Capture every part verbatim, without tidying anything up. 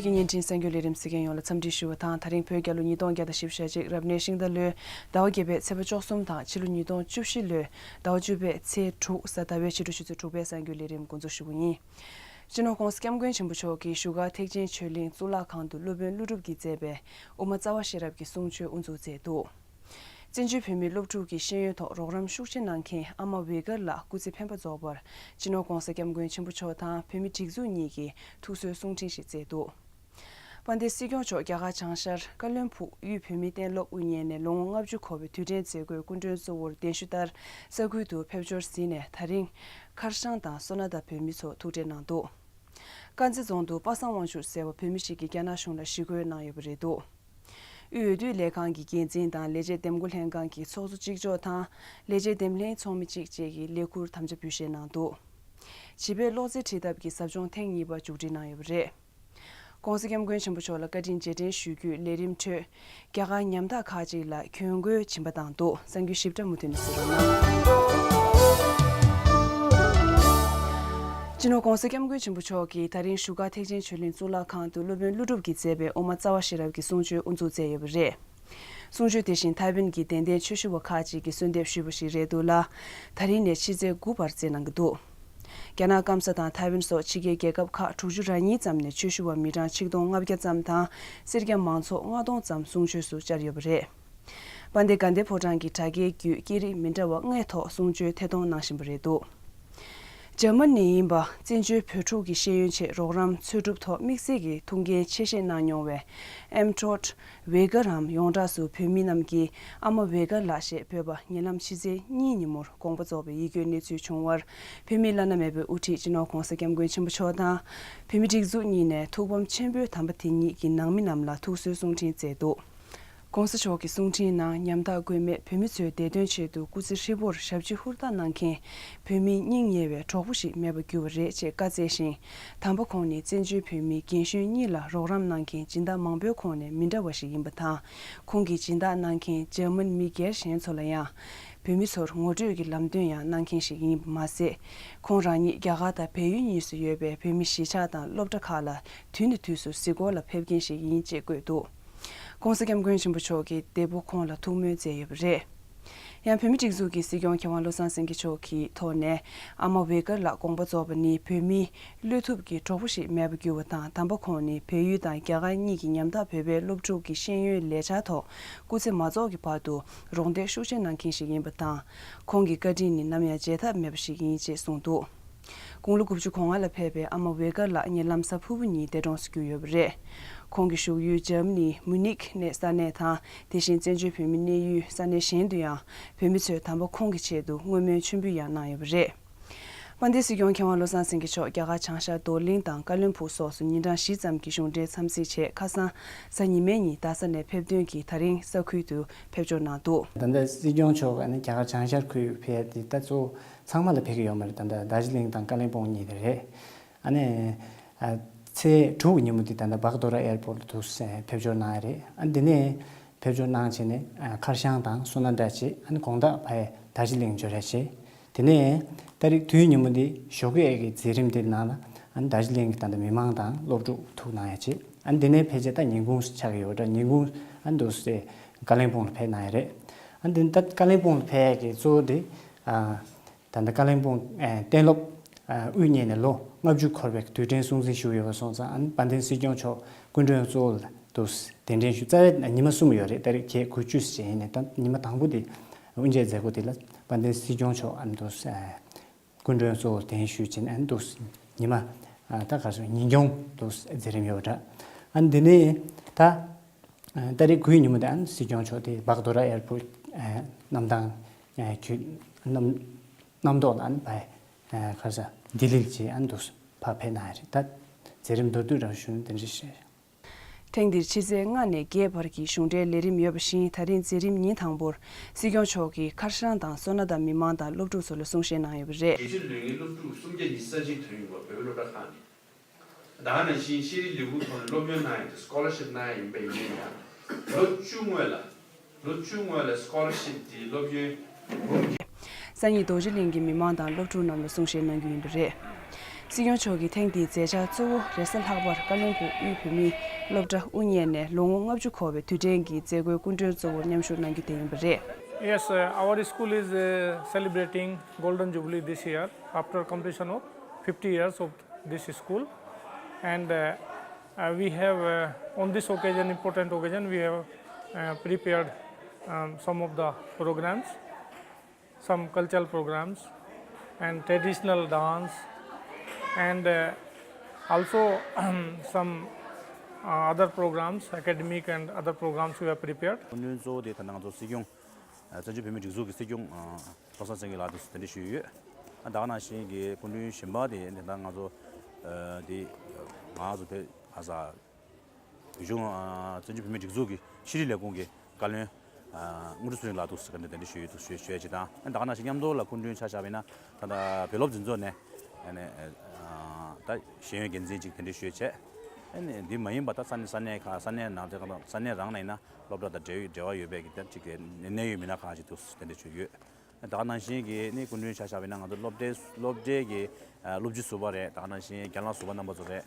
ཀྱི་བརྙན་འཕྲིན་གསར་འགྱུར་ལས་རིམ་གཟིགས་མཁན་ཡོངས་ལ་འཚམས་འདྲི་ཞུ་བ་དང་། ད་རིང་བོད་རྒྱལ་ལོ་ཉིས་སྟོང་བརྒྱ་དང་བཞི་བཅུ་ཞེ་གཅིག་རབ་གནས་ཤིང་རྟ་ལོའི་ཟླ་བ་བརྒྱད་པའི་ཚེས་པ་བཅུ་གསུམ་དང་ཕྱི་ལོ་ཉིས་སྟོང་བཅུ་བཞི་ལོའི་ཟླ་བ་བཅུ་པའི་ཚེས་དྲུག་གཟའ་ཟླ་བའི་ཕྱི་དྲོ་ཆུ་ཚོད་དྲུག་པའི་གསར་འགྱུར་ལས་རིམ་འགོ་འཛུགས་ཞུ་བ་ཡིན། སྤྱི་ནོར་༸གོང་ས་༸སྐྱབས་མགོན་ཆེན་པོ་མཆོག་གིས་བཞུགས་སྒར་ཐེག་ཆེན་ཆོས་གླིང་གཙུག་ལག་ཁང་དུ་སློབ་དཔོན་ཀླུ་སྒྲུབ་ཀྱིས་མཛད་པའི་དབུ་མ་རྩ་བ་ཤེས་རབ་ཀྱི་གསུང་ཆོས་དབུ་འཛུགས་མཛད་འདུག་བཙན་བྱོལ་བོད་མིའི་སློབ་ཕྲུག་གི་ཤེས་ཡོན་ཐོག་རོགས་རམ་ཤུགས་ཆེ་གནང་མཁན་ཨ་མ་ཝེ་གར་ལགས་སྐུ་ཚེ་འཕེན་པ་རྫོགས་པར་སྤྱི་ནོར་༸གོང་ས་༸སྐྱབས་མགོན་ཆེན་པོ་མཆོག་དང་བོད་མི་སྒྲིག་འཛུགས་གཉིས་ཀྱིས་ཐུགས་གསོའི་གསུང་འཕྲིན་ཞིག་བསྩལ་འདུག་དཔལ་ལྡན་སྲིད་སྐྱོང་མཆོག་རྒྱ་གར་བྱང་ཤར་ཀ་བློན་སྦུག་དབུས་བོད་མིའི་གཏན་སློབ་དབུ་བརྙེས་ནས་ལོ་ངོ་ལྔ་བཅུ་འཁོར་བའི་དུས་དྲན་མཛད་སྒོའི་སྐུ་མགྲོན་གཙོ་བོར་གདན་ཞུ་ལྟར་ས་ཁུལ་དུ་ཕེབས་འབྱོར་གཟིགས་ནས། ད་རིང་ཁར་ཤང་དང་སོ་ན་ད་བོད་མི་ཚོ་ཐུག་འཕྲད་གནང་འདུག་དཀར་མཛེས་རྫོང་དུ་པ་སངས་དབང་ཕྱུག་ཟེར་བ་བོད་མི་ཞིག་གིས་རྒྱ་ནག་གཞུང་ལ་ཞི་རྒོལ་གནང་ཡོད་པ་རེད་འདུག་དབུས་འོས་བསྡུ་ལས་ཁང་གི་འགན་འཛིན་དང་ལས་བྱེད་འདེམས་བསྐོ་ལྷན་ཁང་གི་ཚོགས་གཙོ་གཅིག་ལྕོགས་དང་ལས་བྱེད་འདེམས་ལྷན་ཚོགས་མི་གཅིག་བཅས་ཀྱིས་ལས་འཁུར་དམ་བཅའ་འབུལ་བཞེས་གནང་འདུག་བྱིས་པའི་གློག་རྫས་འཁྲིད་ཐབས་ཀྱི་ཟབ་སྦྱོང་ཐེངས་གཉིས་པ་མཇུག་སྒྲིལ་གནང་ཡོད་པ་རེད། ༸གོང་ས་༸སྐྱབས་མགོན་ཆེན་པོ་མཆོག་ལ་བཀའ་དྲིན་རྗེས་དྲན་ཞུ་རྒྱུའི་ལས་རིམ་ཁྲོད། རྒྱ་གར་ཉམ་ཐག་ཁག་ཅིག་ལ་གྱོན་གོས་སྦྱིན་པ་བཏང་འདུག་གསར་འགྱུར་ཞིབ་ཕྲ་མུ་མཐུད་ནས་གསན་རོགས་གནང་། སྤྱི་ནོར་༸གོང་ས་༸སྐྱབས་མགོན་ཆེན་པོ་མཆོག་གིས་ད་རིང་བཞུགས་སྒར་ཐེག་ཆེན་ཆོས་གླིང་གཙུག་ལག་ཁང་དུ་སློབ་དཔོན་ཀླུ་སྒྲུབ་ཀྱིས་མཛད་པའི་དབུ་མ་རྩ་བ་ཤེས་རབ་ཀྱི་གསུང་ཆོས་དབུ་འཛུགས་མཛད་ཡོད་པ་རེད། གསུང་ཆོས་དེ་བཞིན་ཐའེ་ཝན་གྱི་དད་ལྡན་ཆོས་ཞུ་བ་ཁག་ཅིག་གིས་གསོལ་འདེབས་ཞུས་པ་ཞིག་རེད་འདུག་ལ། ད་རིང་ནས་ཕྱི་ཚེས་དགུ་བར་སྩལ་གནང་གི་འདུག་རྒྱ་ནག་སྐམ་ས་དང་ཐའེ་ཝན་སོགས་ཕྱི་རྒྱལ་རྒྱལ་ཁབ་ཁག་དྲུག་ཅུ་རེ་གཉིས་ཙམ་ནས་ཆོས་ཞུ་བ་མི་གྲངས་ཆིག་སྟོང་ལྔ་བརྒྱ་ཙམ་དང་སེར་སྐྱ་མང་ཚོགས་ལྔ་སྟོང་ཙམ་གསུང་ཆོས་སུ་བཅར་ཡོད་པ་རེད། དཔལ་ལྡན་དགའ་ལྡན་ཕོ་བྲང་གི་དྲ་རྒྱའི་བརྒྱུད་སྐད་རིགས་མི་འདྲ་བ་ལྔའི་ཐོག་གསུང་ཆོས་ཐད་གཏོང་གནང་བཞིན་པ་རེད་འདུག་འཇར་མ་ནི་ཡིན་པ། བཙན་བྱོལ་བོད་ཕྲུག་གི་ཤེས་ཡོན་ཆེད་རོགས་རམ་འཚོལ་སྒྲུབ་ཐོག་དམིགས་བསལ་གྱི་ཐུགས་འགན་ཆེ་བཞེས་གནང་མྱོང་བའི་ཨེམ་ཊོཊ་ཝེ་གྷར་འམ་ཡོངས་གྲགས་སུ་བོད་མི་རྣམས་ཀྱིས་ཨ་མ་ཝེ་གྷར་ལགས་ཞེས་འབོད་པ་ཉེ་ལམ་ཕྱི་ཚེས་གཉིས་ཉིན་མོར་དགོངས་པ་རྫོགས་པའི་ཡིད་སྐྱོའི་གནས་ཚུལ་བྱུང་བར། བོད་མིའི་བླ་ན་མེད་པའི་དབུ་ཁྲིད་སྤྱི་ནོར་༸གོང་ས་༸སྐྱབས་མགོན་ཆེན་པོ་མཆོག་དང་། བོད་མི་སྒྲིག་འཛུགས་གཉིས་ནས་ཐུགས་ཕམ་ཆེན་པོའི་དམ་པ་དེ་ཉིད་ཀྱི་ནང་མི་རྣམས་ལ་ཐུགས་གསོའི་གསུང་འཕྲིན་བསྩལ་འདུག ༸གོང་ས་མཆོག་གི་གསུང་འཕྲིན་ནང་ཉམ་ཐག་མགོན་མེད་བོད་མི་ཚོའི་བདེ་དོན་ཆེད་དུ་སྐུ་ཚེ་ཧྲིལ་པོར་ཞབས་ཕྱི་ཧུར་ཐག་གནང་མཁན་བོད་མིའི་སྙིང་ཉེ་བའི་གྲོགས་པོ་ཞིག་མེད་པར་གྱུར་བ་རེད་ཅེས་བཀའ་སྩལ་ཞིང་། དམ་པ་ཁོང་ནི་བཙན་བྱོལ་བོད་མིའི་རྒན་གཞོན་གཉིས་ལ་རོགས་རམ་གནང་མཁན་སྦྱིན་བདག་མང་པོའི་ཁོངས་ནས་མི་འདྲ་བ་ཞིག་ཡིན་པ་དང་། ཁོང་གིས་སྦྱིན་བདག་གནང་མཁན་འཇར་མན་མི་སྒེར་གཞན་ཚོ་ལ་ཡང་། བོད་མི་ཚོར་ངོ་སྤྲོད་ཀྱི་ལམ་སྟོན་ཡང་གནང་མཁན་ཞིག་ཡིན་པ་མ་ཟད། ཁོང་རང་ཉིད་རྒྱ་གར་དང་བལ་ཡུལ་གཉིས་སུ་ཡོད་པའི་བོད་མི་གཞིས་ཆགས་དང་སློབ་གྲྭ་ཁག་ལ་དུས་ནས་དུས་སུ་གཟིགས་སྐོར་ལ་ཕེབས་མཁན་ཞིག་ཡིན་ཅེས་བཀོད་འདུག ༸གོང་ས་༸སྐྱབས་མགོན་ཆེན་པོ་མཆོག་གིས་འདས་པོ་ཁོང་ལ་ཐུགས་སྨོན་མཛད་ཡོད་པ་རེད། ཡང་བོད་མིའི་སྒྲིག་འཛུགས་ཀྱི་སྲིད་སྐྱོང་མཁས་དབང་བློ་བཟང་སེང་གེ་མཆོག་གི་ཐོག་ནས་ཨ་མ་ཝེ་གྷར་ལགས་དགོངས་པ་རྫོགས་པ་ནི་བོད་མིའི་བློས་ཐུབ་ཀྱི་གྲོགས་པོ་ཞིག་མེད་པར་གྱུར་བ་དང་། དམ་པ་ཁོང་ནི་བལ་ཡུལ་དང་རྒྱ་གར་གཉིས་ཀྱི་ཉམ་ཐག་བོད་པའི་སློབ་ཕྲུག་གི་ཤེས་ཡོན་ལས་འཆར་ཐོག་སྐུ་ཚེ་མ་རྫོགས་ཀྱི་བར་དུ་རོགས་འདེགས་ཤུགས་ཆེ་གནང་མཁན་ཞིག་ཡིན་པ་དང་། ཁོང་གི་བཀའ་དྲིན་ནི་ནམ་ཡང་བརྗེད་ཐབས་མེད་པ་ཞིག་ཡིན་ཅེས་གསུངས་འདུག་དགུང་ལོ་དགུ་བཅུ་གོ་ལྔ་ལ་ཕེབས་པའི་ཨ་མ་ཝེ་གྷར་ལགས་ཉེ་ལམ་གཟའ་ཕུར་བུ་ཉིན་འདས་གྲོངས་སུ་གྱུར་ཡོད་པ་རེད། ཁོང་གི་བཞུགས་ཡུལ་འཇར་མ་ནི་མུ་ནིག་གནས་ས་གནས་དང་། དེ་བཞིན་བཙན་བྱོལ་བོད་མི་གནས་ཡུལ་ས་གནས་གཞན་དུ་ཡང་བོད་མི་ཚོས་དམ་པ་ཁོང་གི་ཆེད་དུ་བསྔོ་སྨོན་མཆོད་འབུལ་ཡང་གནང་ཡོད་པ་རེད། དཔལ་ལྡན་སྲིད་སྐྱོང་མཁས་དབང་བློ་བཟང་སེང་གེ་མཆོག་རྒྱ་གར་བྱང་ཤར་རྡོར་གླིང་དང་ཀ་བློན་སྦུག་སོགས་སུ་ཉིན་གྲངས་བཞི་ཙམ་གྱི་གཞུང་འབྲེལ་འཚམས་གཟིགས་ཆེད་ཁ་སང་གཟའ་ཉི་མའི་ཉིན་རྡ་ས་ནས་ཕེབས་ཐོན་གྱིས་ད་རིང་ས་ཁུལ་དུ་ཕེབས་འབྱོར་གནང་འདུག་ད་ལྟ་སྲིད་སྐྱོང་མཆོག་ཨ་ནི་རྒྱ་གར་བྱང་ཤར་ཁུལ་ཕེབས་ཏེ་ད་གཙོ་བོ་ཚང་མ་ལ་ཕེབས་ཀྱི་ཡོད་མ་རེད། ད་ལྟ་རྡོ་རྗེ་གླིང་དང་ཀ་བློན་སྦུག་གཉིས་དེ་རེད། ཨ་ནི་ཨ་ཚེས་དྲུག་ཉིན་མོ་དེ་ད་ལྟ་བྷག་དོ་ར་ཨེར་པོར་དུ་ཕེབས་འབྱོར་གནང་ཡ་རེད། ཨ་ནི་དེ་ནས་ཕེབས་འབྱོར་གནང་བྱས་ནས་ཨ་ཁར་ཤང་དང་སོ་ན་ད་བྱས། ཨ་ནི་དགོང་དག་ཕ་ཡི་རྡོ་རྗེ་གླིང་འབྱོར་ཡ་བྱས། དེ་ནས་ཏ་རིག་དུས་ཉིན་མོ་འདི་ཞོགས་ཀས་ཀྱི་མཛད་རིམ་དེ་ནང་ལ་ཨ་ནི་རྡོ་རྗེ་གླིང་གི་ད་ལྟ་མི་མང་དང་སློབ་ཕྲུག་ཐུག་གནང་ཡ་བྱས། ཨ་ནི་དེ་ནས་ཕལ་ཆེར་ད་ཉིན་གུང་ཆགས་ཀྱི་ཡོད་འདྲ། ཉིན་གུང་ཨ་ནི་འདུག་སེ་ཀ་བློན་སྦུག་ལ་ཕེབས་གནང་ཡ་རེད། ཨ་ནི་དེ་ནས་ད་ཀ་བློན་སྦུག་ལ་ཕེབས་ཡ་གི་གཙོ་བོ་དེ་ཨ། ད་ལྟ་ཀ་བློན་སྦུག་ཨ་གཏན་སློབ་ཨ་དབུ་བརྙེས་ནས་ལོ་ལྔ་བཅུ་འཁོར་བའི་དུས་དྲན་སྲུང་བརྩི་ཞུས་ཡོད་པ་སོང་ཙང་། ཨ་ནི་དཔལ་ལྡན་སྲིད་སྐྱོང་མཆོག་སྐུ་མགྲོན་གཙོ་བོ་ལ་དུ་གདན་འདྲེན་ཞུ། རྩ་བའི་ཉི་མ་གསུམ་ཡོད་རེད། ཏ་རིག་བརྒྱད་དགུ་བཅུ་ཟེར་ཡིན་ནས། ད་ཉི་མ་དང་པོ་དེ་དབུ་འབྱེད་མཛད་སྒོ་དེ་ལ་དཔལ་ལྡན་སྲིད་སྐྱོང་མཆོག་ཨ་ནི་དུ་སྐུ་མགྲོན་གཙོ་བོར་གདན་ཞུས་བྱས་ནས། ཨ་ནི་དུ་ཉི་མ་ཨ་ད་ག་རེ་ཟེར། ཉིན་གུང་དུ་མཛད་རིམ་ཡོད་འདྲ། ཨ་ནི་དེ་ནས་ད་ཨ་ཏ་རིག་དགུའི་ཉིན་མོ་དེ་ཨ་ནི་སྲིད་སྐྱོང་མཆོག་དེ་བྷག་དོ་ར་ཨེར་པོར་ཨ་གནམ་ཐང་ཨ་བརྒྱུད་གནམ་གནམ་ཐོག་ལ་ཨ་ནི་ཕར་ཨ་ག་རེ་ཟེར། ལྡི་ལི་བྱས། ཨ་ནི་དུ་ཕར་ཕེབས་གནང་ཡ་རེད། ད་མཛད་རིམ་མདོར་བསྡུས་འདྲ་ཞུ་ན་དེ་འདྲ་ཞིག་རེད། ཐེངས་འདིར་ཕྱི་ཚེས་ལྔ་ནས་བརྒྱད་བར་གྱི་གཞུང་འབྲེལ་ལས་རིམ་ཡོད་པ་བཞིན། ད་རིང་མཛད་རིམ་ཉིན་དང་པོར་སྲིད་སྐྱོང་མཆོག་གིས་ཁར་ཤང་དང་སོ་ན་ད་མི་མང་དང་སློབ་ཕྲུག་ཚོ་ལ་གསུང་བཤད་གནང་ཡོད་པ་རེད། རྒྱལ་སྤྱིའི་ལོ་ལྔའི་སློབ་ཕྲུག་སུམ་བརྒྱ་ཉི་ཤུ་རྩ་གཅིག་ཐོན་ཡོད་པ། བོད་པའི་སློབ་གྲྭ་ཁག་ནས། ད་ག་ནང་བཞིན་ཤེས་རིག་ལས་ཁུངས་ཐོག་ནས་སློབ་ཡོན་གནང་ཡ་དེ། སི་ཀོ་ལར་ཤིབ་གནང་ཡ་ཡིན་པ་ཡིན་ན་ཡང་། ལོ་བཅུ་སྔོན་ལ་ལོ་བཅུ་སྔོན་ལ་སི་ཀོ་ལར་ཤིབ་དེ་སློབ་ཡོན་འབུམ། སང་ཉིན་རྡོ་རྗེ་གླིང་གི་མི་མང་དང་སློབ་ཕྲུག་རྣམས་ལ་གསུང་བཤད་གནང་རྒྱུ་ཡིན་པ་རེད། སྲིད་སྐྱོང་མཆོག་གིས་ཐེངས་འདིའི་མཛད་འཆར་གཙོ་བོ་རེས་གཟའ་ལྷག་པར་བཀའ་བློན་ཁོང་དབུས་བོད་མིའི་སློབ་གྲྭ་དབུ་བརྙེས་ནས་ལོ་ངོ་ལྔ་བཅུ་འཁོར་བའི་དུས་དྲན་གྱི་མཛད་སྒོའི་སྐུ་མགྲོན་གཙོ་བོར་མཉམ་ཞུགས་གནང་རྒྱུ་དེ་ཡིན་པ་རེད། Yes, uh, our school is uh, celebrating Golden Jubilee this year after completion of fifty years of this school, and uh, uh, we have uh, on this occasion, important occasion, we have uh, prepared um, some of the programs, some cultural programs and traditional dance, and uh, also some uh, other programs, academic and other programs we have prepared. སྐུ་མགྲོན་གཙོ་བོ་དེ་ད་ནང་ཚོ་སྲིད་སྐྱོང་བཙན་བྱོལ་བོད་མིའི་སྒྲིག་འཛུགས་ཀྱི་སྲིད་སྐྱོང་ཚོགས་གཙོ་མཚན་གྱི་ལགས་དུ་གདན་འདྲེན་ཞུས་ཡོད། ད་ག་ནང་བཞིན་གྱི་སྐུ་མགྲོན་གཞན་པ་དེ་ད་ང་ཚོ་དེ་ང་ཚོ་བོད་ཨ་ས་བོད་གཞུང་བཙན་བྱོལ་བོད་མིའི་སྒྲིག་འཛུགས་ཀྱི་ཤེས་རིག་ལས་ཁུངས་ཀྱི་བཀའ་བློན་དངོས་གྲུབ་ཚེ་རིང་ལགས་འདུག་ཟེར་ག་འདྲ་གདན་འདྲེན་ཞུས་ཡོད་འདུག་ཞུ་ཞུ་ཡ་ཅིག་དང་། ད་ག་ནང་བཞིན་མཉམ་དུ་ལ་སྐུ་མགྲོན་ཆ་བཞག་པ་ཡིན་ན་ད་ལྟ་བོད་སློབ་འཛིན་ཚོགས་ནས་ཨ་ནི་ད་ཤེས་ཡོན་འགན་འཛིན་ཅིག་གདན་འདྲེན་ཞུས་བྱས། ཨ་ནི་འདི་མ་ཡིན་པ་ད་ས་གནས་ས་གནས་ཁག་ས་གནས་ནང་ས་གནས་རང་ན་ཡིན་ན་སློབ་གྲྭ་དང་འབྲེལ་འབྲེལ་བ་ཡོད་པའི་གི་ད་ཅིག་གནད་ཡོད་མི་སྣ་ཁག་ཅིག་འདུག་གདན་འདྲེན་ཞུས་ཡོད། ད་ག་ནང་བཞིན་གྱི་ནི་སྐུ་མགྲོན་ཆ་བཞག་པ་ཡིན་ན་ང་ཚོ་སློབ་གྲྭའི་སློབ་གྲྭའི་གི་སློབ་སྤྱི་ཟུར་པ་རེད། ད་ག་ནང་བཞིན་རྒན་ལགས་ཟུར་པ་རྣམ་པ་ཚོ་རེད།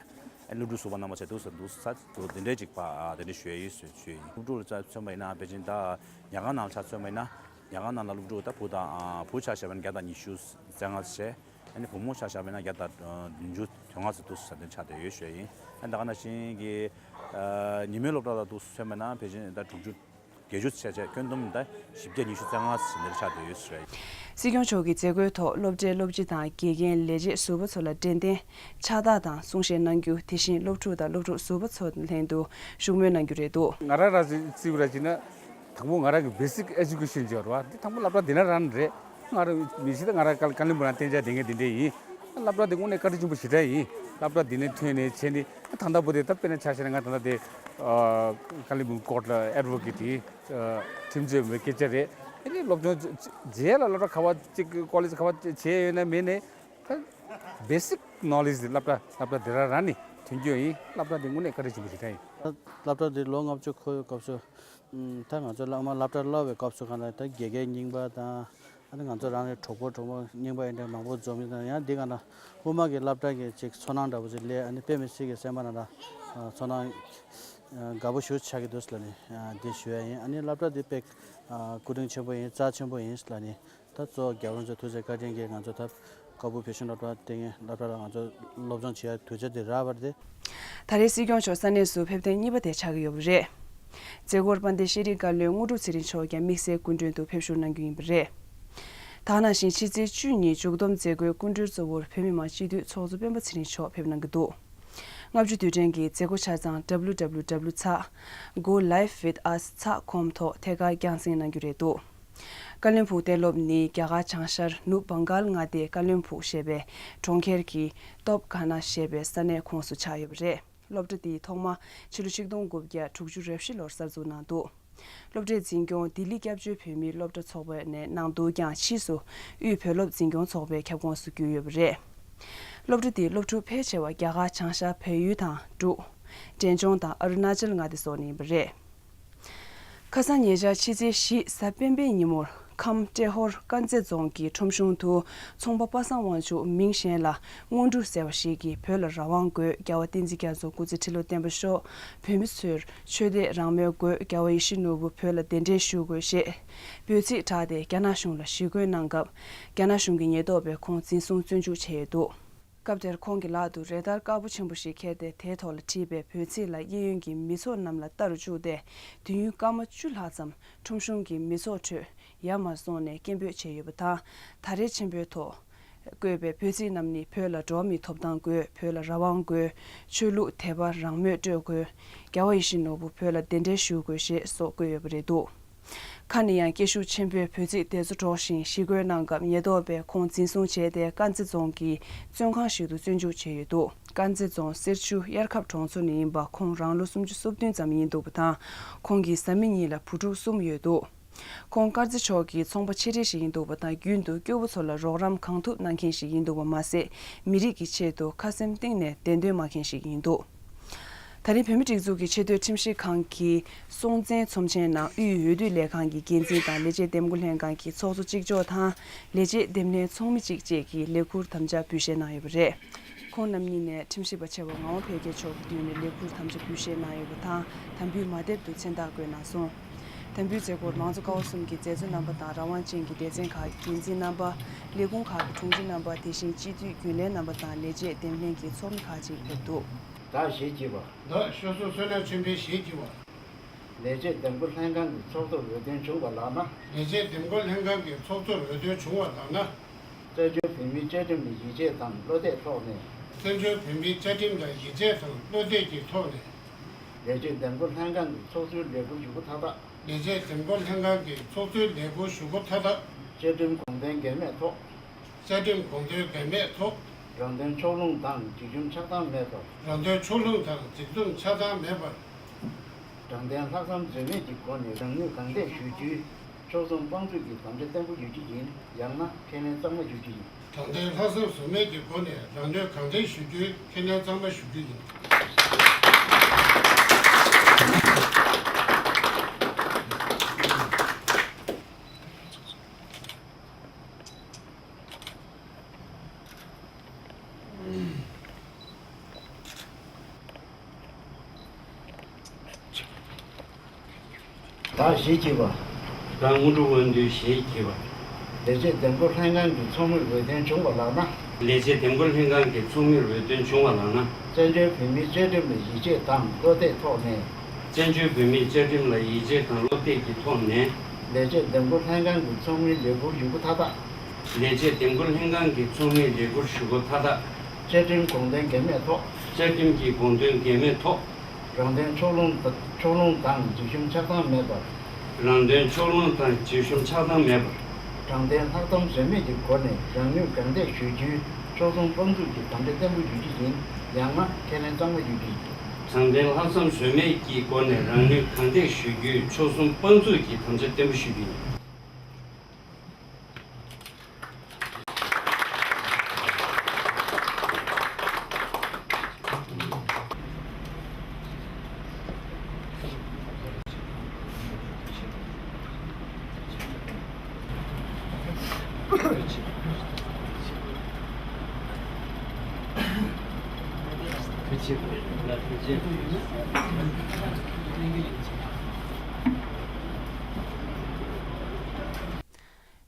སློབ་ཕྲུག་ཟུར་པ་རྣམ་པ་ཚོ་འདུག་ས་འདུག་ས་འདུག་དེ་འདྲས་ཅིག་ཕར་དེ་འདྲས་ཞུ་ཡ་ཡོད་ཞུ་ཞུ་ཡ་ཡིན། སློབ་ཕྲུག་ལ་མཚོན་པ་ཡིན་ན་ཕལ་ཆེར་ད་ཉལ་ཁང་ནང་ལ་ཆ་མཚོན་པ་ཡིན་ན་ཉལ་ཁང་ནང་ལ་སློབ་ཕྲུག་ད་བུ་དང་བུ་ཆ་བཞག་པ་ཡིན་ན་བརྒྱ་དང་ཉི་ཤུ་རྩ་ལྔ་བྱས། ཨ་ནི་བུ་མོ་ཆ་བཞག་པ་ཡིན་ན་བརྒྱ་དང་བདུན་ཅུ་དོན་ལྔ་ཙམ་འདུག་ས་དེ་ཆགས་བསྡད་ཡོད་ཞུ་ཡ་ཡིན། ཨ་ནི་ད་ག་ནང་བཞིན་གྱི་ཉིན་མོའི་སློབ་གྲྭ་ལ་འདུག་མཚོན་པ་ཡིན་ན་ཕལ་ཆེར་ད་དྲུག་ཅུ། བརྒྱད་ཅུ་བྱས་བྱས་ཁྱོན་བསྡོམས་ད་བཞི་བརྒྱ་ཉི་ཤུ་རྩ་ལྔ་ཟིན་པར་ཆགས་བསྡད་ཡོད་ཟེར། སྲིད་སྐྱོང་མཆོག་གིས་མཛད་སྒོའི་ཐོག་སློབ་གྲྭའི་སློབ་སྤྱི་དང་དགེ་རྒན་ལས་བྱེད་ཟུར་པ་ཚོ་ལ་དྲན་རྟེན་ཕྱག་རྟགས་དང་གསུང་བཤད་གནང་རྒྱུ། དེ་བཞིན་སློབ་ཕྲུག་དང་སློབ་ཕྲུག་ཟུར་པ་ཚོ་ལྷན་དུ་བཞུགས་མོལ་གནང་རྒྱུ་རེད་འདུག། ང་རང་ར་བརྩི་བ་ར་བྱས་ན་དང་པོ་ང་རང་གི་basic education་ཅིག་ཡོད་རེད་བ། འདི་དང་པོ་སློབ་གྲྭ་འདི་ན་རང་རེད། ང་རང་མི་ཤི་ད་ང་རང་ཀ་ཀ་ལིམ་པོང་ལ་གཏན་འཇགས་བསྡད་མཁན་འདི་འདྲས་ཡིན། སློབ་གྲྭ་འདི་དངོས་གནས་བཀའ་དྲིན་ཆེན་པོ་ཞེ་དྲག་ཡིན། སློབ་གྲྭ་འདི་ནས་ཐོན་ནས་བྱས་ནས་ད་ལྟ་བུ་དེ་ད་དཔེར་ན་ཆ་བཞག་ན་ང་ད་ལྟ་དེ་ཀ་ལིམ་པོང་ཀོར་ཊ་ལ་ཨེ་ཌི་ཝོ་ཀེཊ་ཡིན། ཁྲིམས་རྩོད་པའི་སྐད་ཆ་རེད། ཨ་ནི་སློབ་སྦྱོང་རྗེས་ལ་སློབ་གྲྭ་ག་བ་གཅིག་ཀོ་ལེཇ་ག་བ་བྱས་ཡོད་ན་མེད་ནའི་ད་basic knowledge་དེ་སློབ་གྲྭ་སློབ་གྲྭ་དེ་རང་རང་ནས་ཐོན་རྒྱུ་ཡིན། སློབ་གྲྭ་དེ་དངོས་གནས་བཀའ་དྲིན་ཆེན་པོ་ཞེ་དྲག་ཡིན། སློབ་གྲྭ་དེ་ལོ་ལྔ་བཅུ་འཁོར་བའི་སྐབས་སུ་ད་ང་ཚོ་སློབ་མ་སློབ་གྲྭར་སློབ་པའི་སྐབས་སུ་གང་ལྟར་ད་དགེ་རྒན་རྙིང་པ་དང་། ཨ་ནི་ང་ཚོ་རང་རེ་གྲོགས་པོ་གྲོགས་མོ་རྙིང་པ་ཡིན་འདྲ་མང་པོ་འཛོམས་ཡོད་དང་། ཡང་འདི་ག་ན་དབུ་མ་གི་སློབ་གྲྭ་གི་ཅིག་ཚོར་སྣང་འདྲ་པོ་ཅིག་སླེབས། ཨ་ནི་དཔེ་མི་སྲིད་ཀྱི་སེམས་པ་ནང་ལ་ཚོར་སྣང་དགའ་པོ་ཞེ་པོ་ཆགས་ཀྱི་འདུག་ལབ་ནས་འདི་ཞུ་ཡ་ཡིན། ཨ་ནི་སློབ་གྲྭ་འདི་དཔེ་སྐུ་དྲིན་ཆེན་པོ་ཡིན། རྩ་ཆེན་པོ་ཡིན་ལབ་ནས། ད་གཙོ་བོ་རྒྱལ་བ་རིན་པོ་ཆེ་ཐུགས་རྗེ་བཀའ་དྲིན་གྱིས་ང་ཚོ་ད་ཀ་སྦུག་བོད་གཞུང་སློབ་གྲྭ་དེ་སློབ་གྲྭ་ལ་ང་ཚོ་སློབ་སྦྱོང་བྱེད་ཡ་དུས་ཚོད་དེ་རག་པ་རེད། ད་རེས་སྲིད་སྐྱོང་མཆོག་ས་གནས་སུ་ཕེབས་ཐེངས་གཉིས་པ་དེ་ཆགས་ཀྱི་ཡོད་པ་རེད། མཛད་སྒོར་དཔལ་ལྡན་ཤེས་རིག་བཀའ་བློན་དངོས་གྲུབ་ཚེ་རིང་མཆོག་ཀྱང་དམིགས་བསལ་སྐུ་མགྲོན་དུ་ཕེབས་བཞུགས་གནང་རྒྱུ་ཡིན་པ་རེད། ད་ག་ནང་བཞིན་ཕྱི་ཚེས་བཅུ་ཉིན་མཇུག་བསྡོམས་མཛད་སྒོའི་སྐུ་མགྲོན་གཙོ་བོར་བོད་མི་མང་སྤྱི་འཐུས་ཚོགས་གཙོ་སྤེན་པ་ཚེ་རིང་མཆོག་ཕེབས་གནང་གི་འདུག། ལྔ་བཅུ་དུས་དྲན་གྱི་མཛད་སྒོ་ཆ་ཚང་W W W ཚེག་Go Live With Us ཚེག་ཀོམ་ཐོག་ཐད་ཀར་རྒྱང་སྲིང་གནང་རྒྱུ་རེད་འདུག། བཀའ་བློན་ཕུག་གཏན་སློབ་ནི་རྒྱ་གར་བྱང་ཤར་ནུབ་བྷང་གཱལ་མངའ་སྡེའི་བཀའ་བློན་ཕུག་ཞེས་པའི་གྲོང་ཁྱེར་གྱི་སྟོབ་གྷ་ན་ཞེས་པའི་ས་གནས་ཁོངས་སུ་ཆགས་ཡོད་པ་རེད། སློབ་གྲྭ་འདིའི་ཐོག་མ་ཕྱི་ལོ་ཆིག་སྟོང་དགུ་བརྒྱ་དྲུག་ཅུ་རེ་བཞི་ལོར་གསར་འཛུགས་གནང་འདུག། སློབ་གྲྭའི་འཛིན་སྐྱོང་ལྡི་ལི་སྐྱབས་བཅོལ་བོད་མིའི་སློབ་གྲྭ་ཚོགས་པ་ནས་གནང་འདུག་ཀྱང་ཕྱིས་སུ་དབུས་བོད་སློབ་འཛིན་སྐྱོང་ཚོགས་པའི་ཁྱབ་ཁོངས་སུ་གྱུར་ཡོད་པ་རེད། སློབ་གྲྭ་འདིའི་སློབ་ཕྲུག་ཕལ་ཆེ་བ་རྒྱ་གར་བྱང་ཤར་བལ་ཡུལ་དང་འབྲུག་འབྲས་ལྗོངས་དང་ཨ་རུ་ན་ཅལ་མངའ་སྡེ་སོགས་ནས་ཡིན་པ་རེད། ཁ་སང་ཉེ་ཆར་ཕྱི་ཚེས་བཞི་གཟའ་སྤེན་པའི་ཉིན་མོར་ཁམས་ཏྲེ་ཧོར་དཀར་མཛེས་རྫོང་གི་ཁྲོམ་གཞུང་དུ་ཚོང་པ་པ་སངས་དབང་ཕྱུག་མིང་གཞན་ལ་སྔོན་འབྲུག་ཟེར་བ་ཞིག་གིས་བོད་ལ་རང་དབང་དགོས། རྒྱལ་བ་བསྟན་འཛིན་རྒྱ་མཚོ་སྐུ་ཚེ་ཁྲི་ལོ་བརྟན་པར་ཤོག། བོད་མི་ཚོས་ཆོས་དད་རང་མོས་དགོས། རྒྱལ་བ་ཡིད་བཞིན་ནོར་བུ་བོད་ལ་གདན་འདྲེན་ཞུ་དགོས་ཞེས་འབོད་ཚིག་བསྒྲགས་ཏེ་རྒྱ་ནག་གཞུང་ལ་ཞི་རྒོལ་གནང་སྐབས། རྒྱ་ནག་གཞུང་གི་ཉེན་རྟོག་པས་ཁོང་འཛིན་བཟུང་བཙོན་འཇུག་བྱས་ཡོད་འདུག། སྐབས་དེར་ཁོང་གི་ལག་ཏུ་རེ་ལྟར་དཀར་པོ་ཆེན་པོ་ཞིག་འཁྱེར་ཏེ། དེའི་ཐོག་ལ་བྲིས་པའི་འབོད་ཚིག་ལ་གཡས་གཡོན་གྱི་མི་ཚོགས་རྣམས་ལ་ལྟ་རུ་བཅུག་སྟེ། དུས་ཡུན་སྐར་མ་བཅུ་ལྷག་ཙམ་ཁྲོམ་གཞུང་གི་མི་ཚོགས་ཁྲོད་ཡར་མར་སོང་ནས་སྐད་འབོད་བྱས་ཡོད་པ་དང་། ད་རེས་ཆེན་པོའི་ཐོག་བཀོད་པའི་འབོད་ཚིག་རྣམས་ནི། བོད་ལ་འགྲོ་བ་མིའི་ཐོབ་ཐང་དགོས། བོད་ལ་རང་དབང་དགོས། ཆོས་ལུགས་དད་པ་རང་མོས་སྤྲོད་དགོས། རྒྱལ་བ་ཡིད་བཞིན་ནོར་བུ་བོད་ལ་གདན་འདྲེན་ཞུ་དགོས་ཞེས་སོགས་བཀོད་ཡོད་པ་རེད་འདུག། ཁ་ནས་ཡང་སྐད་ཤུགས་ཆེན་པོས་འབོད་ཚིག་དེ་ཚོ་སྒྲོག་བཞིན་ཞི་རྒོལ་གནང་སྐབས། ཉེན་རྟོག་པས་ཁོང་འཛིན་བཟུང་བྱས་ཏེ། དཀར་མཛེས་རྫོང་གི་བཙོན་ཁང་ཞིག་ཏུ་བཙོན་འཇུག་བྱས་ཡོད་འདུག། དཀར་མཛེས་རྫོང་གསེར་ཆུ་དབྱར་ཁབ་གྲོང་ཚོ་ནས་ཡིན་པ། ཁོང་རང་ལོ་སུམ་ཅུ་སོ་བདུན་ཙམ་ཡིན་འདུག་པ་དང་། ཁོང་གི་བཟའ་མི་གཉིས་ལ་བུ་ཕྲུག་གསུམ་ཡོད་འདུག། ཁོང་དཀར་མཛེས་ཕྱོགས་ཀྱི་ཚོང་པ་ཆེ་གྲས་ཤིག་ཡིན་འདུག་པ་དང་། རྒྱུན་དུ་སྐྱོ་བོ་ཚོ་ལ་རོགས་རམ་གང་ཐུབ་གནང་མཁན་ཞིག་ཡིན་འདུག་པ་མ་ཟད། མི་རིགས་ཀྱི་ཆེད་དུ་ཁ་སེམས་གཏིང་ནས་བདེན་དོན་སྨྲ་མཁན་ཞིག་ཡིན་འདུག། ད་རིང་བོད་མིའི་སྒྲིག་འཛུགས་ཀྱི་ཆེས་མཐོའི་ཁྲིམས་ཞིབ་ཁང་གི་སྲོང་བཙན་ཚོམས་ཆེན་ནང་དབུས་འོས་བསྡུ་ལས་ཁང་གི་འགན་འཛིན་དང་། ལས་བྱེད་འདེམས་བསྐོ་ལྷན་ཁང་གི་ཚོགས་གཙོ་གཅིག་ལྕོགས་དང་། ལས་བྱེད་འདེམས་ལྷན་ཚོགས་མི་གཅིག་བཅས་ཀྱིས་ལས་ཁུར་དམ་བཅའ་འབུལ་བཞེས་གནང་ཡོད་པ་རེད། ཁོང་རྣམ་གཉིས་ནས་ཁྲིམས་ཞིབ་པ་ཆེ་བ་ངག་དབང་འཕེལ་རྒྱས་མཆོག་གི་མདུན་ནས་ལས་འཁུར་དམ་བཅའ་འབུལ་བཞེས་གནང་ཡོད་པ་དང་། དམ་འབུལ་མ་དེབ་ཏུ་མཚན་རྟགས་བཀོད་གནང་སོང་། དམ་འབུལ་མཛད་སྒོར་མང་གཙོ་ཀ་བ་གསུམ་གྱི་མཛད་གཙོ་རྣམ་པ་དང་། རང་དབང་ཅན་གྱི་སྡེ་ཚན་ཁག་གི་འགན་འཛིན་རྣམ་པ། ལས་ཁུངས་ཁག་གི་དྲུང་ཆེ་རྣམ་པ། དེ་བཞིན་སྤྱི་འཐུས་རྒྱུན་ལས་རྣམ་པ་དང་ལས་བྱེད་འདེམས་ལྷན་གྱི་ཚོགས་མི་ཁག་ཅིག་ཕེབས་འདུག། བདག་ཞེས་བགྱི་བ། བདག་ཤོ་སོ་བསོད་ནམས་ཆོས་འཕེལ་ཞེས་བགྱི་བ། ལས་བྱེད་འདེམས་བསྐོ་ལྷན་ཁང་གི་ཚོགས་གཙོར་འོས་ཐོན་བྱུང་བ་ལགས་ན། ལས་བྱེད་འདེམས་བསྐོ་ལྷན་ཁང་གི་ཚོགས་གཙོར་འོས་ཐོན་བྱུང་བ་ལགས་ན། བཙན་བྱོལ་བོད་མིའི་བཅའ་ཁྲིམས་ལ་ཡིད་ཆེས་དང་བློ་གཏད་ཐོག་ནས། བཙན་བྱོལ་བོད་མིའི་བཅའ་ཁྲིམས་ལ་ཡིད་ཆེས་དང་བློ་གཏད་ཀྱི་ཐོག་ནས། ལས་བྱེད་འདེམས་བསྐོ་ལྷན་ཁང་གི་ཚོགས་གཙོའི་ལས་འཁུར་ཞུ་སྒོ་མཐའ་དག། ལས་བྱེད་འདེམས་བསྐོ་ལྷན་ཁང་གི་ཚོགས་གཙོའི་ལས་འཁུར་ཞུ་སྒོ་མཐའ་དག། བཅའ་ཁྲིམས་དགོངས་དོན་འགལ་མེད་ཐོག། བཅའ་ཁྲིམས་དགོངས་དོན་འགལ་མེད་ཐོག། རང་དོན་ཕྱོགས་ལྷུང་དང་འཇིགས་ཞུམ་ཆགས་སྡང་མེད་པར། རང་དོན་ཕྱོགས་ལྷུང་དང་འཇིགས་ཞུམ་ཆགས་སྡང་མེད་པར། དྲང་བདེན་ལྷག་བསམ་ཟོལ་མེད་ཀྱི་སྒོ་ནས་རང་ནུས་གང་ཐེག་ཞུ་རྒྱུའི་ཕྱོགས་མཚུངས་དཔང་བཙུགས་ཀྱི་དམ་བཅའ་བརྟན་པོ་ཞུ་རྒྱུ་ཡིན། ཡང་ན་ཁས་ལེན་གཙང་མ་ཞུ་རྒྱུ་ཡིན། དྲང་བདེན་ལྷག་བསམ་ཟོལ་མེད་ཀྱི་སྒོ་ནས་རང་ནུས་གང་ཐེག་ཞུ་རྒྱུའི་ཁས་ལེན་གཙང་མ་ཞུ་རྒྱུ་ཡིན། བདག་ཞེས་བགྱི་བ། བདག་དངོས་གྲུབ་དབང་འདུས་ཞེས་བགྱི་བ། ལས་བྱེད་འདེམས་བསྐོ་ལྷན་ཁང་གི་ཚོགས་མིར་འོས་ཐོན་བྱུང་བ་ལགས་ན། ལས་བྱེད་འདེམས་བསྐོ་ལྷན་ཁང་གི་ཚོགས་མིར་འོས་ཐོན་བྱུང་བ་ལགས་ན། བཙན་བྱོལ་བོད་མིའི་བཅའ་ཁྲིམས་ལ་ཡིད་ཆེས་དང་བློ་གཏད་ཐོག་ནས། བཙན་བྱོལ་བོད་མིའི་བཅའ་ཁྲིམས་ལ་ཡིད་ཆེས་དང་བློ་གཏད་ཀྱི་ཐོག་ནས། ལས་བྱེད་འདེམས་བསྐོ་ལྷན་ཁང་གི་ཚོགས་མིའི་ལས་འཁུར་ཞུ་སྒོ་མཐའ་དག། ལས་བྱེད་འདེམས་བསྐོ་ལྷན་ཁང་གི་ཚོགས་མིའི་ལས་འཁུར་ཞུ་སྒོ་མཐའ་དག། བཅའ་ཁྲིམས་དགོངས་དོན་འགལ་མེད་ཐོག། བཅའ་ཁྲིམས་ཀྱི་དགོངས་དོན་འགལ་མེད་ཐོག། རང་དོན་ཕྱོགས་ལྷུང་དང་། ཕྱོགས་ལྷུང་དང་འཇིགས་ཞུམ་ཆགས་སྡང་མེད་པར། རང་དོན་ཕྱོགས་ལྷུང་དང་འཇིགས་ཞུམ་ཆགས་སྡང་མེད་པར། དྲང་བདེན་ལྷག་བསམ་ཟོལ་མེད་ཀྱི་སྒོ་ནས་རང་ནུས་གང་ཐེག་ཞུ་རྒྱུའི་ཕྱོགས་མཚུངས་དཔང་བཙུགས་ཀྱི་དམ་བཅའ་བརྟན་པོ་ཞུ་རྒྱུ་ཡིན། ཡང་ན་ཁས་ལེན་གཙང་མ་ཞུ་རྒྱུ་ཡིན། དྲང་བདེན་ལྷག་བསམ་ཟོལ་མེད་ཀྱི་སྒོ་ནས་རང་ནུས་གང་ཐེག་ཞུ་རྒྱུའི་ཕྱོགས་མཚུངས་དཔང་བཙུགས་ཀྱི་དམ་བཅའ་བརྟན་པོ་ཞུ་རྒྱུ་ཡིན།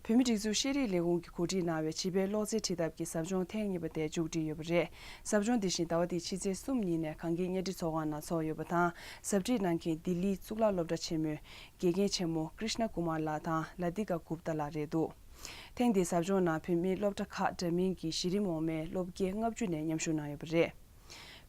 བོད་མིའི་སྒྲིག་འཛུགས་ཤེས་རིག་ལས་ཁུངས་ཀྱིས་གོ་སྒྲིག་གནང་བའི་བྱིས་པའི་གློག་རྫས་ཁྲིད་ཐབས་ཀྱི་ཟབ་སྦྱོང་ཐེངས་གཉིས་པ་དེ་མཇུག་སྒྲིལ་ཡོད་པ་རེད། ཟབ་སྦྱོང་འདི་བཞིན་ཟླ་བ་འདིའི་ཕྱི་ཚེས་གསུམ་ཉིན་ནས་གངས་སྐྱིད་གཉའ་ཁྲི་ཚོགས་ཁང་ནང་འཚོགས་ཡོད་པ་དང་། ཟབ་ཁྲིད་གནང་མཁན་ལྡི་ལིའི་གཙུག་ལག་སློབ་གྲྭ་ཆེན་མོའི་དགེ་རྒན་ཆེན་མོ་ཀྲིཤ་ན་ཀུ་མར་ལགས་དང་ལ་ཏི་ཀ་གུབ་ཏ་ལགས་རེད་འདུག། ཐེངས་འདིའི་ཟབ་སྦྱོང་ནང་བོད་མིའི་སློབ་གྲྭ་ཁག་འདྲ་མིན་གྱི་གཞི་རིམ་འོག་མའི་སློབ་དགེ་ལྔ་བཅུ་ནས་མཉམ་ཞུགས་གནང་ཡོད་པ་རེད།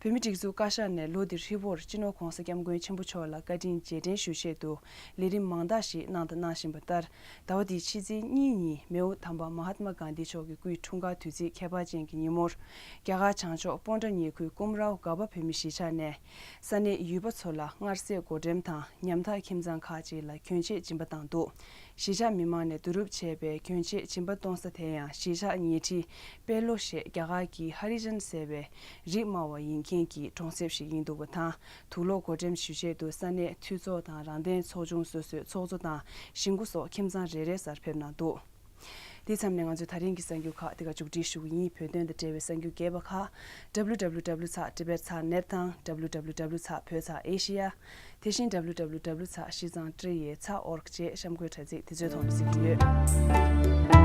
བོད་མིའི་སྒྲིག་འཛུགས་བཀའ་ཤག་ནས་ལོ་འདིར་ཧྲིལ་པོར་སྤྱི་ནོར་༧གོང་ས་༧སྐྱབས་མགོན་ཆེན་པོ་མཆོག་ལ་བཀའ་དྲིན་རྗེས་དྲན་ཞུ་ཆེད་དུ་ལས་རིམ་མང་དག་ཞིག་གནང་དང་གནང་བཞིན་པ་ལྟར། ཟླ་བ་འདིའི་ཕྱི་ཚེས་གཉིས་ཉིན་མེའོ་དམ་པ་མ་ཧཱ་ཏྨ་གྷན་དྷི་མཆོག་གི་སྐུའི་འཁྲུངས་སྐར་དུས་ཚིགས་ཁྱད་པར་ཅན་གྱི་ཉིན་མོར། རྒྱ་གར་བྱང་ཕྱོགས་སྤོན་ཊ་ཉེ་ཁུལ་ཀུམ་རའོ་སྒར་པ་བོད་མི་གཞིས་ཆགས་ནས། ས་གནས་ཡུལ་པ་ཚོ་ལ་མངར་ཟས་བགོ་འགྲེམས་དང་ཉམ་ཐག་ཁྱིམ་ཚང་ཁག་ཅིག་ལ་གྱོན་ཆས་སྦྱིན་པ་བཏང་འདུག། གཞིས་ཆགས་མི་མང་ནས་བསྡུ་རུབ་བྱས་པའི་གྱོན་ཆས་སྦྱིན་པ་གཏོང་ས་དེ་ཡང་གཞིས་ཆགས་ཉེ་འཁྲིས་པེ་ལོ་ཞེས་རྒྱ་གར་གྱི་ཧ་རི་ཇན་ཟེར་བའི་རིགས་དམའ་བ་ཡིན་མཁན་གྱི་གྲོང་གསེབ་ཞིག་ཡིན་འདུག་པ་དང་། དུག་སློག་བགོ་འགྲེམས་ཞུ་ཆེད་དུ་ས་གནས་འཐུས་ཚོགས་དང་རང་བདེན་ཚོགས་ཆུང་སོ་སོའི་ཚོགས་གཙོ་དང་གཞིས་འགོ་སོགས་ཁྱིམ་ཚང་རེ་རེ་སར་ཕེབས་གནང་འདུག། དེ་མཚམས་ནས་ང་ཚོའི་ད་རིང་གི་གསར་འགྱུར་ཁག་འདི་ག་མཇུག་སྒྲིལ་ཞུ་གི་ཡིན། བོད་དོན་དང་འབྲེལ་བའི་གསར་འགྱུར་རྒྱས་པ་ཁག་W W W ཚགས་Tibet ཚགས་net དང་W W W ཚགས་བོད་ཚགས་Asia། དེ་བཞིན་W W W ཚགས་ཤིས་ཙང་ཊི་ཡེ་ཚགས་org བཅས་གཤམ་འཁོད་དྲ་ཚིགས་དེ་ཚོའི་ཐོག་ནས་གཟིགས་ཀྱི་ཡོད།